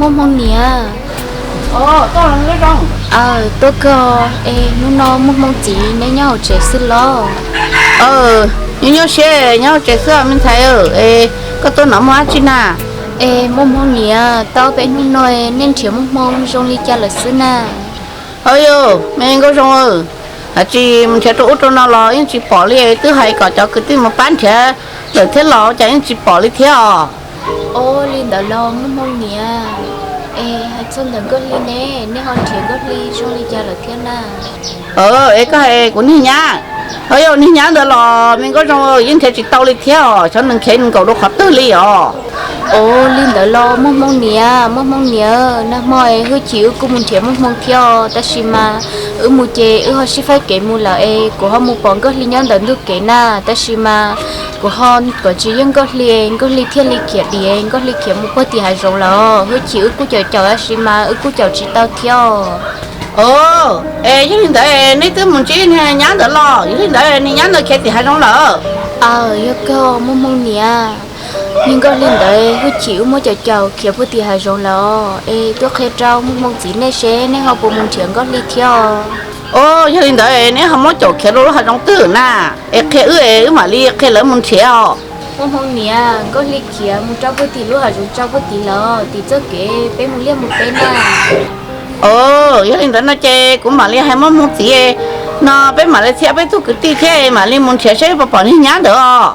Muaj hmoo niam. Aw, tuaj kawg. Es hnub no muaj hmoo txiv neb nyob hauv tsev xwb los? Aw, nyob nyob siab nyob hauv tsev xwb me ntxhais. Es koj tuaj no muaj dab tsi na? Es muaj hmoo niam, tau peb hnub no nej nrhiav muaj hmoo zoo li cas lawm xwb na? Aw yog, me Nkauj Zoo, hais tsis mus nrhiav rau ub rau no los yeej tsis pom li, twb hais kom cov kwv tij mus pab nrhiav lawm thiab los cas yeej tsis pom li thiab os. Ua li ntawd los muaj hmoo niam, es hais txog ntawm Nkauj Hli ne, nej ho nrhiav Nkauj Hli zoo li cas lawm thiab na? Es koj hais kuv niag nyab, ho yog niag nyab ntawd los me Nkauj Zoo yeej nrhiav tsis tau li thiab os, xyov nws khiav nkaum rau qhov twg li os. Ua li ntawd los muaj hmoo niam, muaj hmoo niam, nag hmo es hwj chim wb kuj mus nrhiav muaj hmoo thiab os, tab sis mas wb mus ces wb ho sib faib kev mus lawm es kuv ho mus pom Nkauj Hli nyob ntawm ntug kev na, tab sis mas kuv ho kom tsis yeej Nkauj Hli, Nkauj Hli thiaj li khiav dim, Nkauj Hli khiav mus puag tim hav zoov lawm, hwj chim wb kuj caum caum tab sis mas wb kuj caum tsis tau thiab os. Es yog li ntawd neb twb mus ntsib niag nyab ntawd los? Yog li ntawd niag nyab ntawd khiav tim hav zoov lawm? Aw, yog kawg muaj hmoo niam, niag Nkauj Hli ntawd hwj chim wb muab caum caum khiav puag tim hav zoov lawm os, es tuaj qhia rau muaj hmoo txiv nej seb nej ho puas mus nrhiav Nkauj Hli thiab os. Yog li ntawd neb ho muab caum khiav rau lub hav zoov twg na? Es qhia wb es wb mam li qhia lawv mus nrhiav os. Muaj hmoo niam, Nkauj Hli khiav mus rau puag tim lub hav zoov rau puag tim lawm, tim txoj kev peb mus liaj mus teb na. Yog li ntawd no ces kuv mam li hais muaj hmoo txiv no peb mam li txhia peb tug kwv tij thiab mam li mus nrhiav seb puas pom niag nyab ntawd os.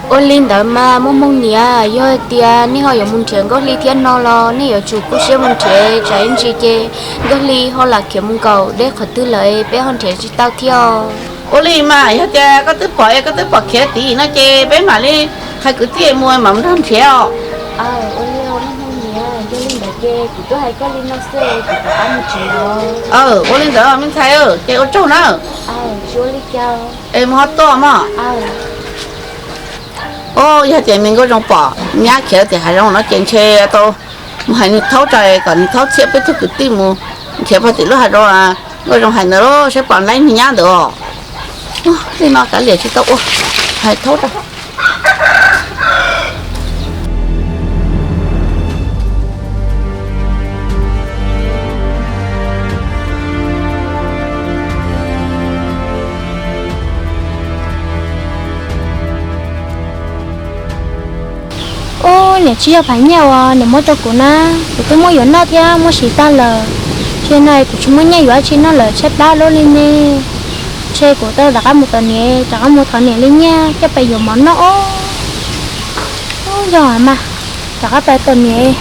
Ua li ntawd mas muaj hmoo niam, yog hais tias nej ho yuav mus nrhiav Nkauj Hli thiab no los nej yuav tsum kub siab mus nrhiav, tsam ib ntsis ces Nkauj Hli ho lam khiav mus nkaum deb qhov twg lawm peb ho nrhiav tsis tau thiab os. Ua li mas yog tias koj twb pom es koj twb pom khiav tid no ces peb mam li hais kwv tij mus mam mus nrog nrhiav os. Ua li ntawd, yog li ntawd ces kuv twb hais koj li no xwb, kuv rov qab mus tsev os. Ua li ntawd me ntxhais, ces ua tsaug na. Tsis ua li cas. Es mus ho tuaj mog. Yog tias me Nkauj Zoo pom nyab khiav tim hav zoov no ces ntshe tau mus hais nws thaub tso kom nws thaub txhiab peb tug kwv tij mus nrhiav puag tim lub hav zoov. Nkauj Zoo hais ntawd saib pom laib niag nyab ntawd os. Tej no kav liam tsis tau ua, hais thaub tso. Ub, niam tsis yog phav nyiaj uas niam muab rau kuv na, kuv twb muab yuav noj thiab muab siv tag lawm. Tsis no kuv tsis muaj nyiaj yuav dab tsi noj lawm, tshaib plab lub li ne. Ntshe kuv tau rov qab mus tom niam, rov qab mus thov niam li nyiaj coj pais yuav mov noj os. Ub, yog mas, rov qab pais tom niam,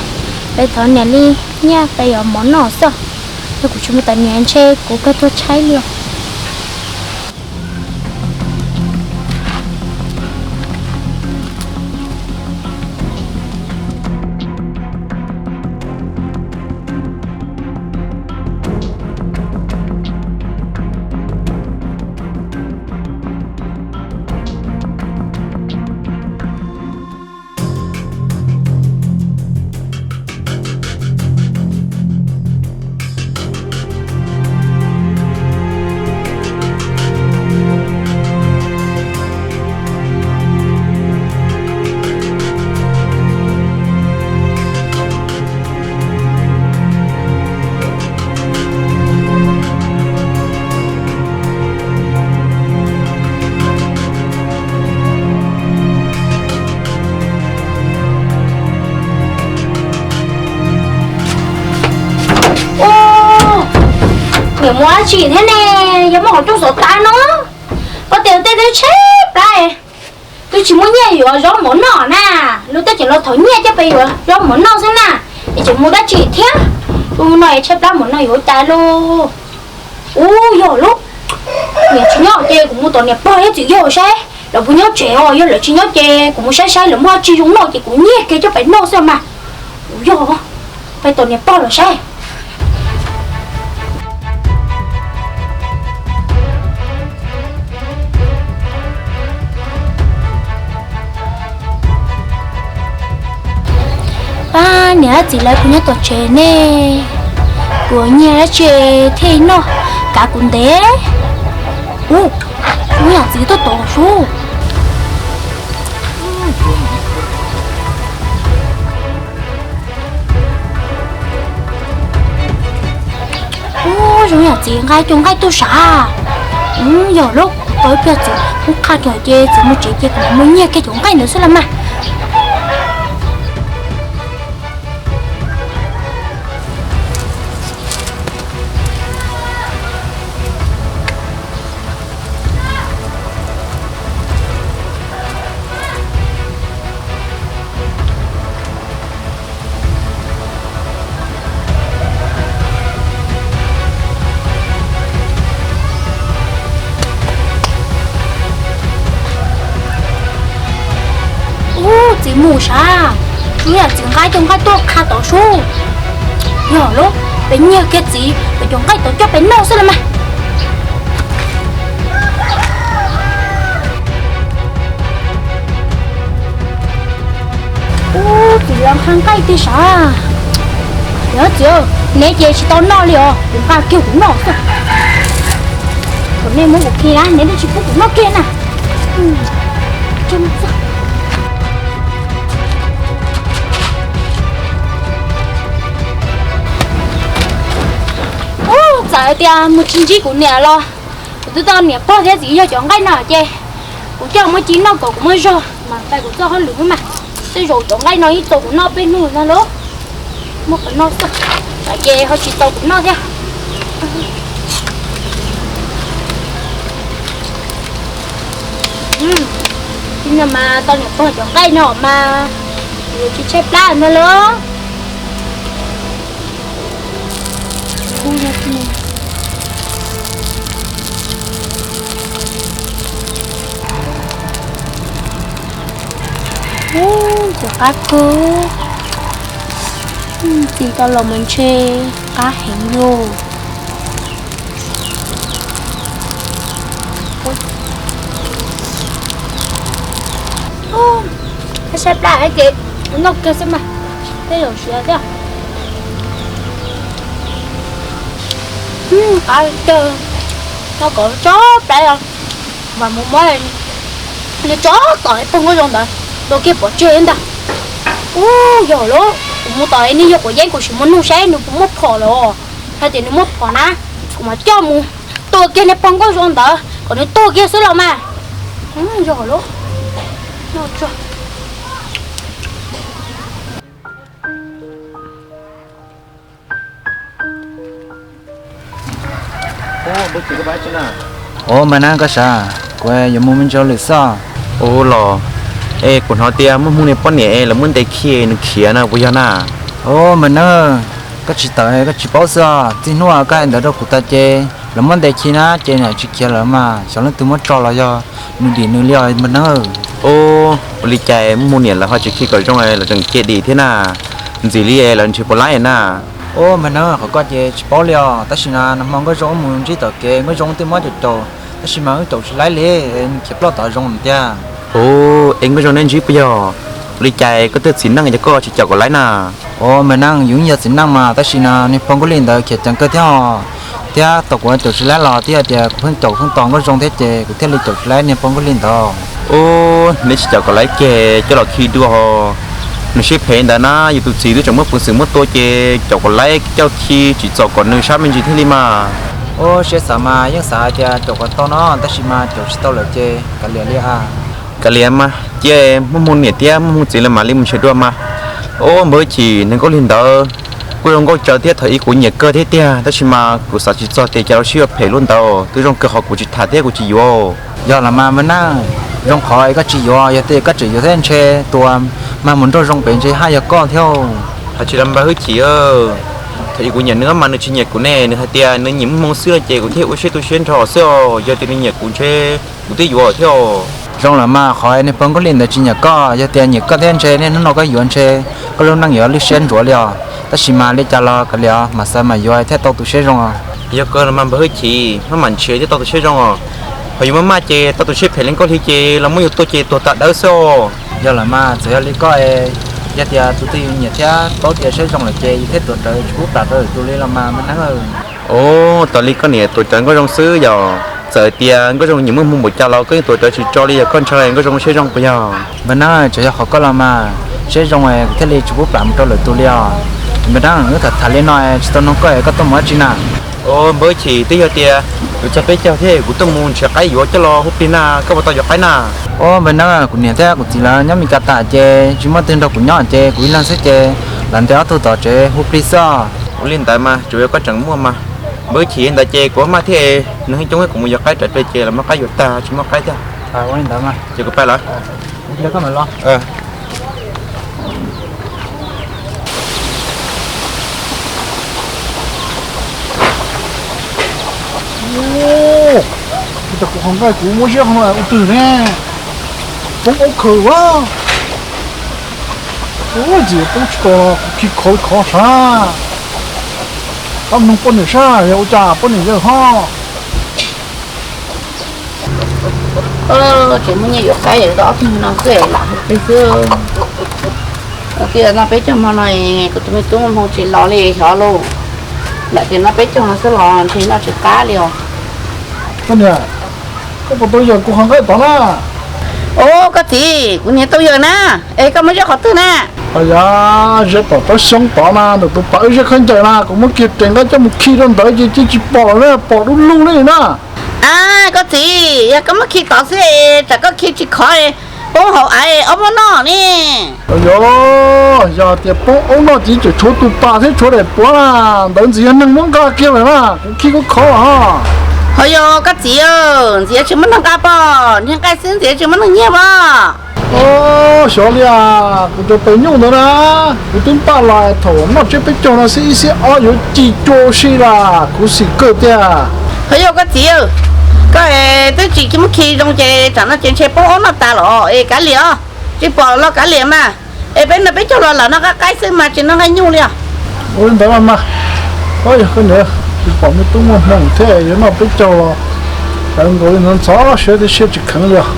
pais thov niam li nyiaj pais yuav mov noj xwb. Yog kuv tsis mus tom niam ntshe kuv kawg tuag tshaib li os. Ub, niam mus dab tsi thiab ne? Yog muaj qhov rooj xov tas no, pom tias tej teb tshaib plab, twb tsis muaj nyiaj yuav zaub mov noj na, lub teb tseem los thov nyiaj coj pais yuav zaub mov noj xwb na, es tseem mus dab tsi thiab? Ub, no es tshaib plab mus no yuav ua cas lauj? Ub, yog lub, niam tsis nyob ces kuv mus tom niam pog thiab txiv yawg saib lawv puas nyob tsev os, yog lawv tsis nyob ces kuv mus saib saib lawv muaj dab tsi zoo noj ces kuv nyiag kiag coj pais noj xwb mas. Kuv yog pais tom niam pog lawm saib. Pab niam txiv lawv puas nyob tom tsev ne? Kuv nyiag dab tsi thiaj noj, kav kuv ntev. Ub, niam txiv tuaj tom sub. Txiv nqa cov nqaij tuaj sav. Yog lub, tau ib pliag txiv kuj qha kiag ces txiv mus tsev ces kuv mus nyiag kiag cov nqaij ntawd xwb los mas. Ub, txiv mus sav, ub, yam txiv nqa cov nqaij tuaj qha tod sub. Yog lub, peb nyiag kiag txiv, peb cov nqaij tod coj peb noj xwb los mas. Ub, txiv los nqa nqaij tiag sav. Yog txiv, neb ces tsis tau noj li os, kuv nqa kiag kuv noj xwb. Kom nej muab kuv khi na, neb twb tsis pub kuv noj kiag na. Ub, txawm hais tias mus tsis ntsib kuv niam los kuv twb tau niam pog thiab txiv yog cov nqaij no ces kuv coj muab ci noj kom kuv muaj zog mas pais kuv txoj hauj lwm mas. Tej zaum cov nqaij no ib txaus kuv noj peb hnub no lauj. Muab qhov no xwb, ces ho tsis txaus kuv noj thiab. Tib no mas tau niam pog cov nqaij no mas yuav tsis tshaib plab no lauj. Ub, cov qab kawg, txiv tau los mus ntshe qab heev li. Tshaib plab ces noj kiag xwb mas, tej zaum siav thiab. Qab kawg, noj kom tso plab os, mas mus muab nws tso tom pog Nkauj Zoo ntawd, tua kiag pov tseg ntag. Ub, yog lub, kuv mus tom nej yog kuv yeeb kuv sim mus nug saib nws puas muaj phom lawm. Hais tias nws muaj phom na, kuv mam coj mus tua kiag nej pog Nkauj Zoo ntawd kom nws tuag kiag xwb los mas. Yog lub, noj tso. Ua mas nab koj sav, kuv yuav mus me ntsis hauj lwm xwb. Ua los, es kuv hnov tias muaj hmoo niag poj niam es lawv muab ntes khi nws khiav na puas yog na? Ua mas nab, koj tsis tawm koj tsis paub xwb os. Txij hnub koj hais ntawd rau kuv tas ces lawv muab ntes khi na ces nws tsis khiav lawm mas xyov leej twg muab tso los yog nws dim nws li os mas nab. Ua, ua li cas muaj hmoo niam lawv ho tsis khi kom zoo lawv tseem cia dim thiab na? Ntxim li lawv nrhiav puas laib na. Ua mas nab, qhov koj ces tsis paub li os, tab sis na nag hmo Nkauj Zoo wb mus ntsib tom kev Nkauj Zoo twb muab caum caum, tab sis mas wb caum tsis laib li, nws khiav ploj tom zoo lawm tiag. Ua, es Nkauj Zoo neb ntsib puas yog? Ua li cas koj tej txiv neej yog koj tsis caum kom laib na? Ua mas nab, yus yog txiv neej mas tab sis na niag pog Nkauj Lis ntawd khiav ceev kawg thiab os, thiab thaum kuv caum tsis laib los twb yog tias kuv pheej caum pheej tos Nkauj Zoo thiab ces kuv thiaj li caum tsis laib niag pog Nkauj Lis ntawd. Ua, neb tsis caum kom laib ces coj los khi dua ho. Nws siab phem ntawd na, yus tus txiv twb tseem muaj peev xwm muab tua ces caum kom laib coj khi tsim txom kom nws sab me ntsis thiaj li mas. Ua, siab xav mas yeej xav hais tias caum kom tau no tab sis mas caum tsis tau lawm ces kav liam li a. Kav liam mas, cia muaj hmoo niam thiab muaj hmoo txiv lawv mam li mus ntshe dua mas. Ua, npawg Hwj Chim, niag Nkauj Lis ntawd kuj zoo nkauj tsawv thiab thaum ub kuv nyiam kawg thiab tiag, tab sis mas kuv xav tsis txog tias cas los sib yuav phem luaj ntawd, twb zoo kawg qhov kuv tsis tham thiab kuv tsis yuav. Yog los mas npawg Neej, zoo qhov es koj tsis yuav, yog tias koj tseem yuav thiab ntshe tus mag mus nrauj zoo pem ntshe haj yog koj thiab. Hais tsis los npawg Hwj Chim, thaum ub kuv nyiam nws mas nws tsis nyiam kuv ne, nws hais tias nws nyiam muaj hmoo xwb no ces kuv thiaj ua siab tu siab nrho xwb os, yog tias nws nyiam kuv ntshe kuv twb yuav thiab. Zoo los mas qhov niag pog Nkauj Lis ntawd tsis nyiam koj, yog tias nyiam koj thiab ntshe niaj hnub no koj yuav ntshe koj lub neej yuav lwj siab ntsuav li os, tab sis mas li cas los kav liam os, mam xav mam yuav thiaj tau tus siab zoo os. Yog kawg los mas npawg Hwj Chim, maj mam nrhiav thiaj tau tus siab zoo os, ho yus maj maj ces tau tus siab phem li Nkauj Lis ces los muab yus tua ces tuag tas dawb xwb os. Yog los mas txawm yog li koj, yog tias tus twg yus nyiam thiab paub tias siab zoo lawm ces yus thiaj tuav rawv tsis pub plam rau lwm tus li los mas npawg Neej. Ua, tas li koj niam tuav rawv Nkauj Zoo xwb yog? Txawm tias Nkauj Zoo nyiam muaj hmoo npaum cas los koj yeej tuav rawv tsis tso li, yog koj ntshaw Nkauj Zoo siab zoo puas yog? Npawg Neej, tsuas yog qhov koj los mas siab zoo kuv thiaj li tsis pub plam mus rau lwm tus li os. Npawg Neej, wb tham tham li no tsis tau nug koj es koj tuaj mus dab tsi na? Ua npawg Chim, twb yog tias kuv txog peb caug thiab kuv tuaj mus nrhiav qaib yuav coj los hu plig na, koj puas tau yuav qaib na? Ua npawg Neeb, kuv niam thiab kuv txiv lawv nyob Mes Kas tas ces tsis muaj twg nrog kuv nyob ces kuv ib leeg xwb ces lawv ntes ob tug tom tsev hu plig xwb. Ua li ntawd mas tsuas yog koj tseem muaj mas. Npawg Chim, ntawd ces kuv maj thiab, neeg coob kuv mus yuav qaib raws li ces lawv muab qaib yuav tag tsis muaj qaib thiab. Ua li ntawd mas ces kuv pais lawm. Ua cas kuv qhov nqaij kuv muab ziab qhov no ua twg ne? Poob aub khaws a. Ua ntxiv poob tsis tau los kuv khi khov khov sab. Tab mloog poj niam sab yog ua cas poj niam yawg ho. Tseem muaj nyiaj yuav qaib tau ob tug no xwb lam hu plig xwb. Tias noj peb caug hmo no kuv tus me tub hmoo tsis los li xyov lauj. Lam tias noj peb caug no xwb los ntshe noj tsis qab li os. Koj niam, koj puas tau yawm kuv qhov nqaij tod na? Ua koj txiv, kuv niam tau yawm na. Es koj muab ziab qhov twg na? Yog ziab tom rab xyoob tod na, ntawm tus pas wb ziab khaub ncaws na, kuv muab kiag tes nqaij coj mus khi rau ntawd ces cia tsis pom lawm na, pom dub lug li na. A, koj txiv, yog koj muab khi tod xwb, tsam koj khi tsis khov, poob hauv av ob muab noj ne. Yog, yog tias poob aub noj ces tseem tshuav tus pas thiab tshuav daim puav na, ntawd ntxim yog neeg muab nqa kiag lawm na, kuv khi khov khov los. Ho yog koj txiv, ntxim tsis muaj neeg nqa pom, nrhiav nqaij xwb ntxim tsis muaj neeg nyiag pom. Xyov li as, kuv cov pes nyuj ntawd na, kuv twb npaj los thaum noj tsiab peb caug no xwb ib xiab ob yuav ci cua si las, kuv xim kawg tiag. Ho yog koj txiv, koj twb tsis muab khi zoo ces tsam no ces ntshe poob aub noj tas los es kav liam os, tsis pom los kav liam mas. Es peb noj peb caug los lam noj qab qaib xwb mas tsis noj nqaij nyuj li os. Ua li ntawd mas, yog koj niam, tsis pom me tub muaj hmoo thiab yuav noj peb caug los, lawv nkaus li ntxhov siab thiab siab tsis kheev li os.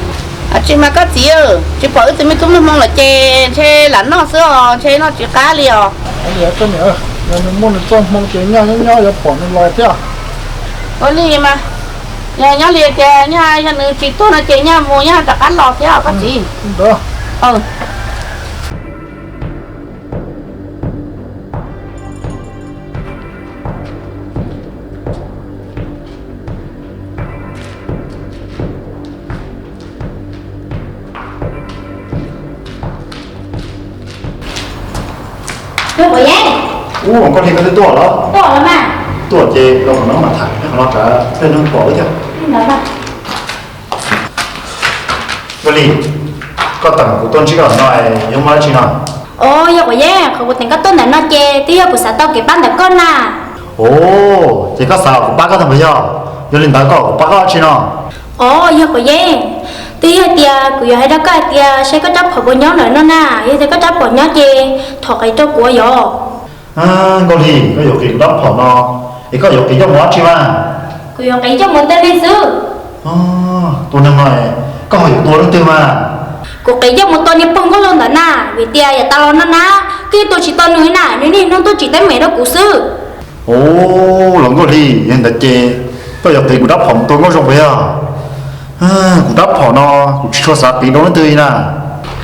Tsis mas koj txiv, tsis pom wb tus me tub muaj hmoo lawm ces ntshe lam noj xwb os, ntshe noj tsis qab li os. Koj niam, yog nws muaj nws txoj hmoo ces nyaj nyob nyob yuav pom nws los thiab. Ua li mas, yog nyob li tias nyaj yog nws tsis tuag no ces nyaj mus nyaj rov qab los thiab os koj txiv. Ub, Nkauj Hli, koj twb tuaj los? Tuaj ces los qhov no mas tham qhov no tsam tej neeg pom wb thiab. Nkauj Hli, koj teem kuv tuaj ntsib koj no yog muaj dab tsi no? Os, yog Quav Yeeb, qhov kuv teem koj tuaj ntawm no ces twb yog kuv xav tau kev pab ntawm koj na. Os, ces koj xav kom kuv pab koj tag npaum yog? Yog li ntawd koj kom kuv pab koj dab tsi no? Os, yog Quav Yeeb, twb yog tias kuv yuav hais rau koj hais tias saib koj rab phom puas nyob ntawm no na, yog tias koj rab phom nyob ces thov qiv rau kuv yom. Nkauj Hli, koj yuav qiv kuv rab phom no, es koj yuav qiv coj mus dab tsi mas? Kuv yuav qiv coj mus tua neeg xwb. Tua neeg no, koj ho yuav tua leej twg mas? Kuv qiv coj mus tua niag pog Nkauj Zoo ntawd na, vim tias yav tas los no na, kuv yeej tua tsis tau nws na, nws niaj hnub tuaj tsim teeb meem rau kuv xwb. Os, los Nkauj Hli, yog ntawd ces koj yuav qiv kuv rab phom mus tua Nkauj Zoo puas yog? Kuv rab phom no kuv tsis tshua xav qiv rau leej twg li na.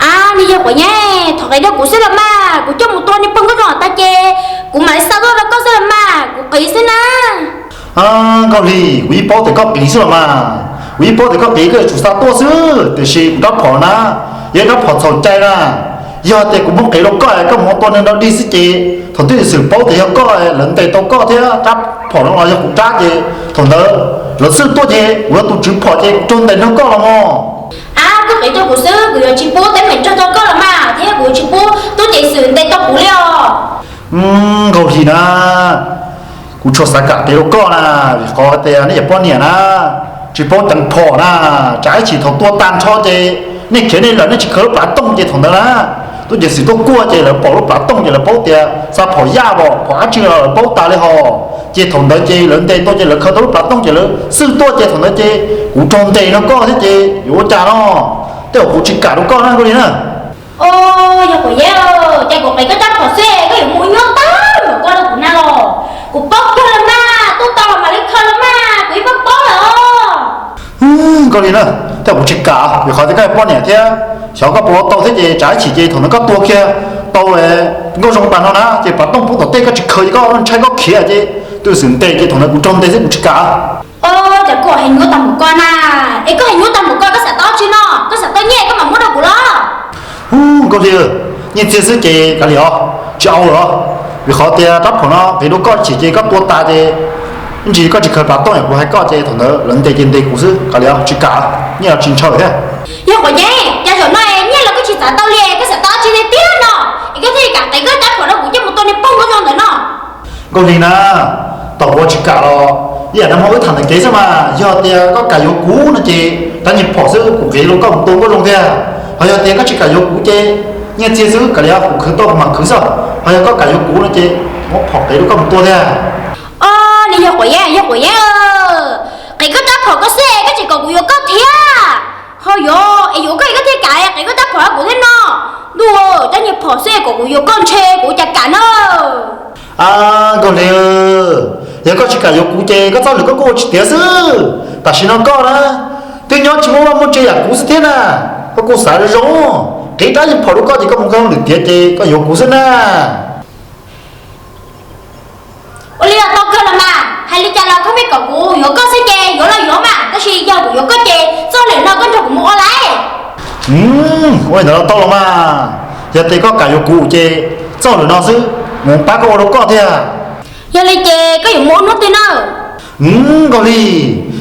Ab, nws yog Quav Yeeb, thov qiv rau kuv xwb los mas, kuv coj mus tua niag pog Nkauj Zoo tag ces kuv mam li xa tuaj rau koj xwb los mas, kuv qiv xwb na. Nkauj Hli, kuv yeej paub tias koj qiv xwb los mas, kuv yeej paub tias koj qiv koj yuav tsum xa tuaj xwb, tiam sis kuv rab phom na, yog ib rab phom txhaum cai na. Yog tias kuv muab qiv rau koj es koj mus tua neeg dog dig xwb ces thaum twj ywm xwm paub tias yog koj, lawv ntes tau koj thiab rab phom no los yog kuv rab ces thaum ntawd lawv xwj tuaj ces kuv yog tus tswv phom ces kuv raug ntes nrog koj los mog. Ab, koj qiv rau kuv xwb, kuv yuav tsis pub teeb meem raug rau koj los mas, thiab kuv yuav tsis pub tub ceev xwm ntes tau kuv li os. Nkauj Hli na, kuv tshua xav kam qiv rau koj na, vim qhov tias nej cov poj niam na, tsis paub ceev phom na, tsam ib chim thaum tua tag nrho ces nej khiav nej lawm nej tsis khaws lub plhav tooj ces thaum ntawd na, tub ceev xwm tuaj kuaj ces lawv pom lub plhav tooj ces lawv paub tias xa phom yaj os phom dab tsi los lawv paub tas li hos, ces thaum ntawd ces lawv ntes tuaj ces lawv khaws tau lub plhav tooj ces lawv xwj tuaj ces thaum ntawd ces kuv raug ntes nrog koj thiab ces yuav ua cas no, tej zaum kuv tsis kam rau koj na Nkauj Hli na. Os, yog Quav Yeeb, ces kuv qiv koj rab phom xwb koj yuav mus nyuaj tag npaum koj rau kuv na los? Kuv paub kawg los mas, tuaj tau los mam li khaws los mas, kuv yeej paub paub lawm os. Nkauj Hli na, tej zaum kuv tsis kam, vim qhov tias koj yog poj niam thiab, xyov koj puas ua tau thiab ces tsam ib chim ces thaum ntawd koj tua kiag tau Nkauj Zoo tas no na ces plhav tooj poob tom tej koj tsis khaws ces koj ntshai koj khiav ces Twb xwm ntes ces thaum ntawd kuv raug ntes xwb, kuv tsis kam. Ua cas koj hais nyuaj tag npaum ko na? Es koj hais nyuaj tag npaum ko koj xav tau dab tsi no? Koj xav tau nyiaj koj mam muab rau kuv los? Ub, Nkauj Hli, nyiaj txiag xwb ces kav liam os, tsis au lawm os. Vim qhov tias rab phom no qiv rau koj chim ces koj tua tas ces ib ntsis koj tsis khaws plas tooj yam kuv hais koj ces thaum ntawd lawv ntes ces ntes kuv xwb, kav liam os, tsis kam, nyiaj los tsis ntshaw thiab. Yog Quav Yeeb, cas zaum no nyiaj los koj tsis xav tau li, koj xav tau dab tsi tiag tiag no es koj thiaj li kam qiv koj rab phom rau kuv coj mus tua niag pog Nkauj Zoo ntawd no? Nkauj Hli na, thaum kuv tsis kam los ib yam nag hmo wb tham ntawm kev xwb mas, yog tias koj kam yuav kuv no ces rab niag phom xwb kuv qiv rau koj mus tua Nkauj Zoo thiab. Ho yog tias koj tsis kam yuav kuv ces nyiaj txiag xwb kav liam, kuv khwv tau kuv mam khwv xwb. Ho yog koj kam yuav kuv no ces muab phom qiv rau koj mus tua thiab. Os, nws yog Quav Yeeb, yog Quav Yeeb, qiv koj rab phom koj xwb koj tsis kom kuv yuav koj thiab. Ho yog es yuav koj es koj thiaj kam qiv koj rab phom rau kuv thiab no? Ntuj, rab niag phom xwb kom kuv yuav koj ntshe kuv cas kam na. Nkauj Hli, yog koj tsis kam yuav kuv ces koj txoj lwm koj kuj ua tsis tiav xwb. Tam sim no koj na twb nyob tsis muaj vaj muaj tsev yam kuv xwb thiab na. Koj kuj xav zoo zoo, qiv rab niag phom rau koj ces koj mus koj lwm tiav ces koj yuav kuv xwb na. Ua li los tau kawg los mas, hais li cas los koj pheej kom kuv yuav koj xwb ces yuav los yuav mas, tab sis yog kuv yuav koj ces txoj lwm no koj nrog kuv mus ua lauj. Ua li ntawd los tau los mas, yog tias koj kam yuav kuv ces txoj lwm no xwb, mus pab koj ua rau koj thiab. Yog li ces koj yuav mus ua hnub twg na? Nkauj Hli,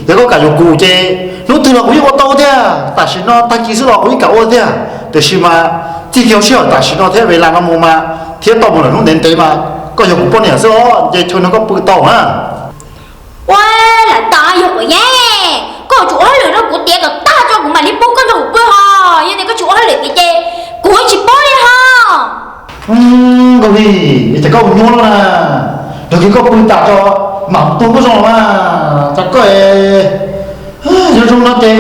yog koj kam yuav kuv ces hnub twg los kuv yeej ua tau thiab, tam sim no tag kis xwb los kuv yeej kam ua thiab, tiam sis mas txij kiag sij hawm tam sim no thiab ve las no mus mas thiab tau mus lawm hnub ntev ntev mas koj yog kuv poj niam xwb os, nce chaw nrog koj pw tau na. Ua, lam tas yog Quav Yeeb, koj yuav tsum ua hauj lwm rau kuv tiav kom tag tso kuv mam li pub koj nrog kuv pw ho, yog tias koj tsis ua hauj lwm tiav ces kuv tsis paub li ho. Nkauj Hli, es cas koj ua nyuaj luaj na, yog kiag koj pw tas tso mam tua Nkauj Zoo los mas, cas koj es zoo zoo no ces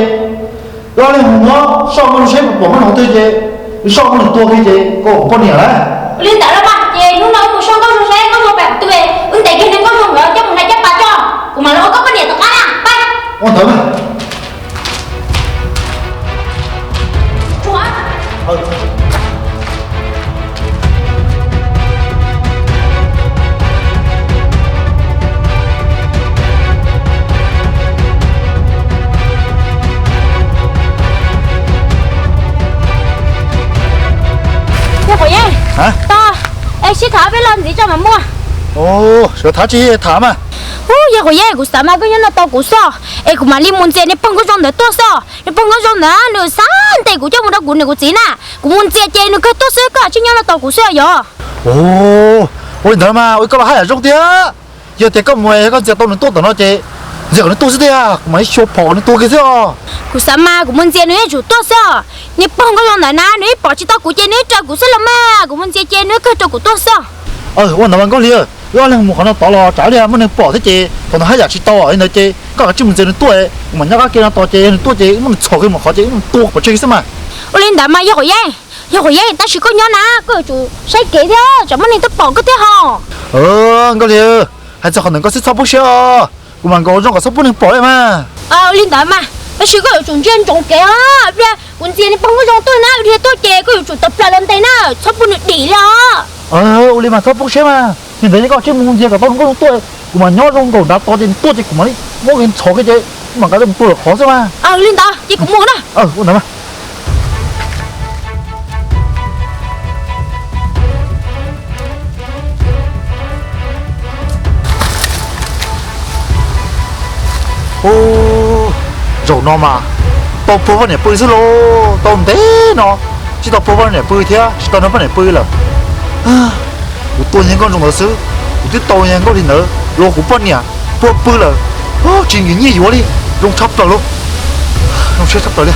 wb ob leeg mus muab soj Nkauj Zoo seb puas pom muaj neeg twg ces wb soj muaj neeg tua kiag ces koj ua kuv poj niam lawm. Ua li ntawd los mas ces hnub no wb mus soj Nkauj Zoo seb Nkauj Zoo pom twg, wb ntes kiag niag Nkauj Zoo ntawd coj mus nrhiav caj pas tso, kuv mam li ua koj poj niam tom qab na, pab. Ua ntawd mas. Yog Quav Yeeb, tau, es sib tham peb lo ntxiv tso mam mus. Sawv tham tsis tham mas. Ub, yog Quav Yeeb, kuv xav mas koj nyob no tos kuv xwb, es kuv mam li mus ntxias niag pog Nkauj Zoo ntawd tuaj xwb. Niag pog Nkauj Zoo ntawd nws xav ntes kuv coj mus rau kuv niam kuv txiv na, kuv mus ntxias ces nws kawg tuaj xwb, koj tsis nyob no tos kuv xwb yog. Ua li ntawd mas ua koj los haj yam zoo tiag. Yog tias koj mus koj ntxias tau nws tuaj tom no ces ntxias kom nws tuaj xwb tiag, kuv mam li xyuas phom kom nws tuag kiag xwb os. Kuv xav mas kuv mus ntxias nws yeej tsum tuaj xwb. Niag pog Nkauj Zoo ntawd na nws ib pom tsis tau kuv ces nws ib raws kuv xwb los mas, kuv mus ntxias ces nws kawg raws kuv tuaj xwb. Ua ntawd mas Nkauj Hli, wb ob leeg mus qhov no tod los tsam ib pliag muaj neeg pom thiab ces thaum ntawd haj yam tsis tau, li ntawd ces koj kav tsij mus ntxias nws tuaj, kuv mam nyob qab ke no tos ces yog nws tuaj ces wb muab nws txhom kiag mus qhov ces wb mus tua pov tseg xwb mas. Ua li ntawd mas yog Quav Yeeb, yog Quav Yeeb, tab sis koj nyob na koj yuav tsum saib kev thiab tsam muaj neeg tuaj pom koj thiab ho. Nkauj Hli, hais txog qhov ntawd koj xwb txhob poob siab os, kuv mam nkaum zoo kom txhob pub neeg pom li mas. Ua li ntawd mas, tab sis koj yuav tsum ntsia ntsoov kev os, ib pliag kuv ntxias niag pog Nkauj Zoo tuaj na, ib pliag tuaj ces koj yuav tsum tawm plaws los ntes na, txhob pub nws dim li os. Ua li mas txhob poob siab mas, yog ntawd ces koj tsij mus ntxias kom tau Nkauj Zoo tuaj, kuv mam nyob zoo nkaum nrad tos ces nws tuaj ces kuv mam li muab nws ntxhov kiag ces wb mam nqa tua lawm qhov xwb mas. Li ntawd ces kuv mus na. Ua ntawd mas. Zaum no mas tau puag poj niam pw xwb lauj, tau ntev no tsis tau puag poj niam pw thiab tsis tau nrog poj niam pw lawm. Kuv tua niag Nkauj Zoo ntawd xwb, kuv twb tau niag Nkauj Hli ntawd los kuv poj niam puag pw lawm, tsis nkim nyiaj yuav li, zoo tshaj plaws lauj, zoo siab tshaj plaws li.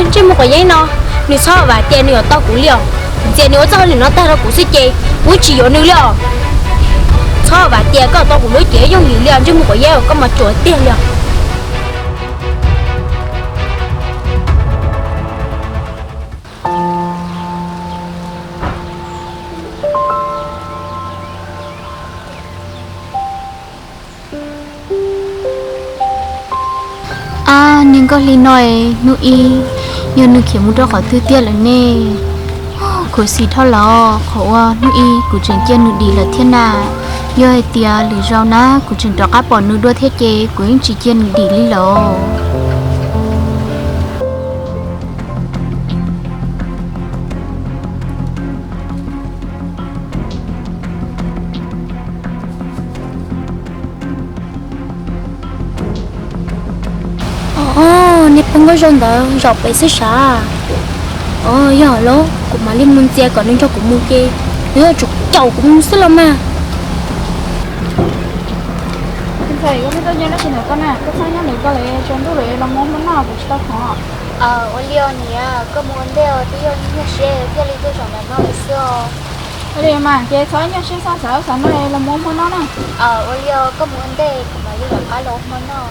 Ntsej muag Quav Yeeb no, nws txhob vam tias nws yuav tau kuv li os. Kuv ntxias nws ua txoj hauj lwm no tag rau kuv xwb ces kuv tsis yuav nws li os. Txhob vam tias koj tau kuv lub cev yooj yim li os, ntsej muag Quav Yeeb, koj mas ruam tiag li os. Ab, niag Nkauj Hli no, hnub ib yog nws khiav mus rau qhov twg tiag lawm ne? Khuv xim dhau lawm, qhov uas hnub ib kuv tseem cia nws dim lawm thiab na. Yog hais tias lwm zaus na kuv tseem rov qab pom nws dua thiab ces kuv yeej tsis cia nws dim li lawm. Os, niag pog Nkauj Zoo ntawd zaum pem xwb sav. Os, yog lawm, kuv mam li mus ntxias kom nws nrog kuv mus ces nws yuav tsum caum kuv mus xwb los mas. Ntxhais, koj twb tuaj nyob dab tsi ntawm koj na? Koj txhob nyob ntawm koj lawm, tsaus ntuj lawm los mus ua hmo noj, kuv tsis tau khoom. Ua li os niam, koj mus ua ntej os, twb yog nyuaj siab thiaj li tuaj zaum ntawm no lawm xwb os. Ua li mas ces txhob nyuaj siab, xav ub xav no los mus ua hmo noj na. Ua li os, koj mus ua ntej, kuv mam li rov qab los ua hmo noj.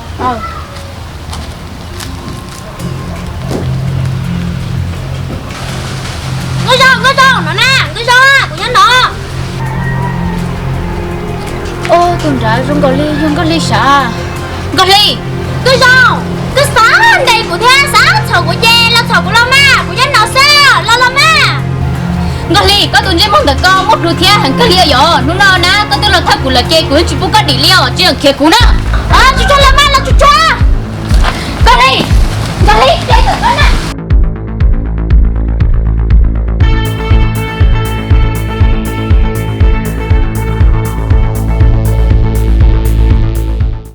Nkauj Zoo, Nkauj Zoo, no na, Nkauj Zoo, kuv nyob no. Ub, tus nrad zoo nkaus li yog Nkauj Hli sav. Nkauj Hli, Nkauj Zoo, koj xav ntes kuv thiab xav txhom kuv ces los txhom kuv los mas, kuv nyob no xwb, los los mas. Nkauj Hli, koj tus ntsej muag ntawm koj muaj plhus thiab heev kawg li yom. Hnub no na koj twb los thawj kuv lawm ces kuv yeej tsis pub koj dim li os, tsis khiav kuv na.